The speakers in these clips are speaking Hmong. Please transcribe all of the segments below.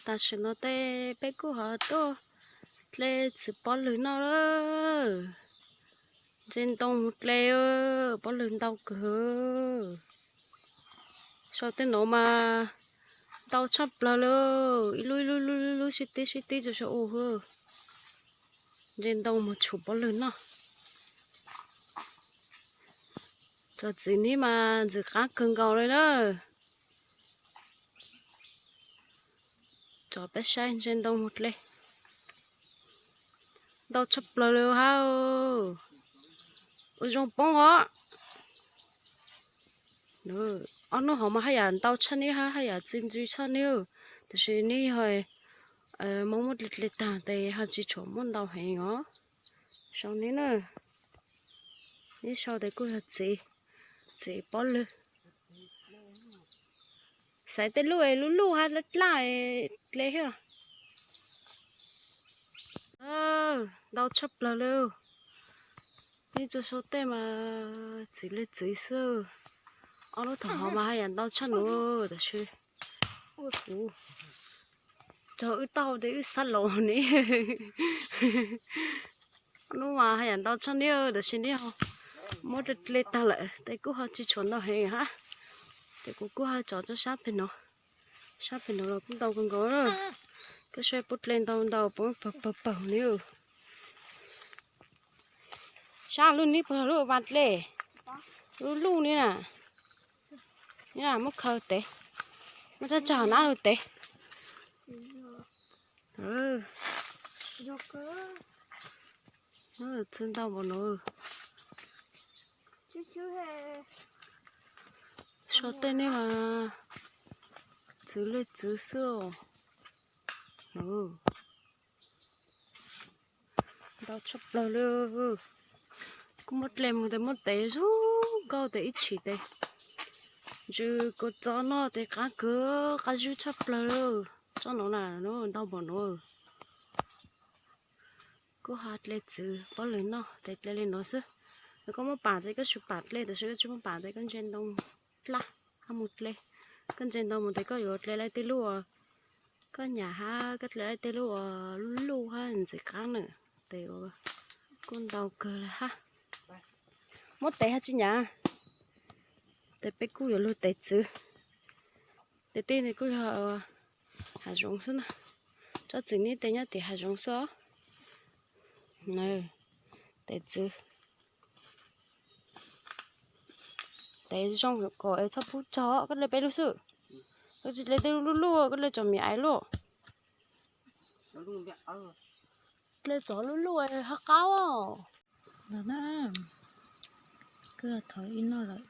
Tam sim no tej peb kuj ho tuaj hle txwv pob lwg noj lawm. Ntse ntoo mus dle, pob lwg ntau kawg. Sau tej no mas ntau tshaj plaws li, ib lub ib lub ib lub sib tib sib tib rau saum u. Ntse ntoo mus tshum pob lwg noj. Cov txiv neb mas ntxim qab kawg nkaus li na. Tso peb saib ntse ntoo mus dle. Ntau tshaj plaws li hab. Ua zoo poob os. Ob hnub hov mas haj yam ntau tshaj neb hab, haj yam txi ntxws tshaj neb. Tiam sis neb yog mob muab dle dle tag tes ho tsis tshua muab ntau heev os. Sau neb na, neb sau tes kuj yog txiv, txiv pob lwg. Xaiv tej lub es lub luj hab dlab dlab dle thiab. Ntau tshaj plaws li. Neb tso sau tej mas txiv li txiv xwb. Ob lub thaum hov mas haj yam ntau tshaj nuav tab sis, ua kuv, cog wb taub hau tes wb xab laus ne. Ob lub mas haj yam ntau tshaj neb tab sis neb ho muab dle dle tag lawm tes kuj ho tsis tshua ntau heev hab. Ces kuv kuj ho tso rau sab pem no, sab pem no los kuj ntau kawg nkaus. Koj saib puab dle ntau ntau puab pawg pawg pawg ne. Sab lub neb puas yog lub vas dle? Lub luj ne na. Neb muab khaws tes, muab tsab tsag nab lug tes. Txwv ntau npaum no. Sau tej neb mas txwv li txwv xwb os. Ntau tshaj plaws li. Kuj muab dle mus tes muab tev zug nkauj tes ib tshim tes. Ntsws kua txob noj tes qab kawg, qab zub tshaj plaws li. Tsob no na, ntau npaum no. Kuj ho dle txwv pob lwg noj tes dle li no xwb. Yog koj muab pam tes koj tsis pam dle, tab sis koj tsis muab pam tes koj ntse ntoo dlab hab mus dle. Koj ntse ntoo mus tes koj yuav dle laij tej lub uas koj nyam hab koj dle laij tej lub uas luj hab ntxim qab na. Tes kuj ntau kawg li hab. Muab tev hab tsis nyam. Tes peb kuj yuav lug tev txwv. Tes tej no kuj yog hav zoov xwb na. Tsob txwv neb tes nyob tim hav zoov xwb os. Tev txwv. Tev zoo kom es txhob pub tsog, koj dle peb lub xwb. Koj tsis dle tej lub luj luj, koj dle tsom mim aiv luj. Dle tsom lub luj hab qab os. Ntawd na, koj thov ib noj lawm,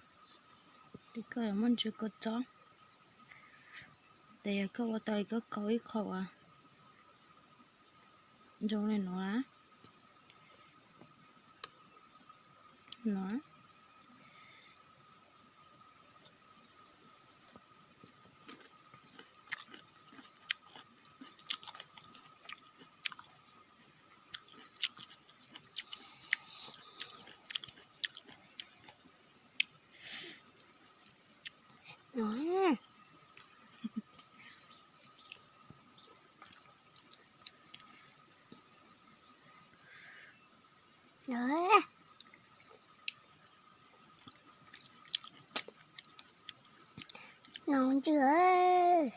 tes koj yuav muab ntsws kua txob. Tes yog koj ua tau koj kaus ib qho uas zoo li no, no. No ntxwg,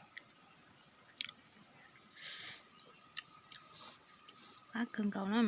qab kawg nkaus na.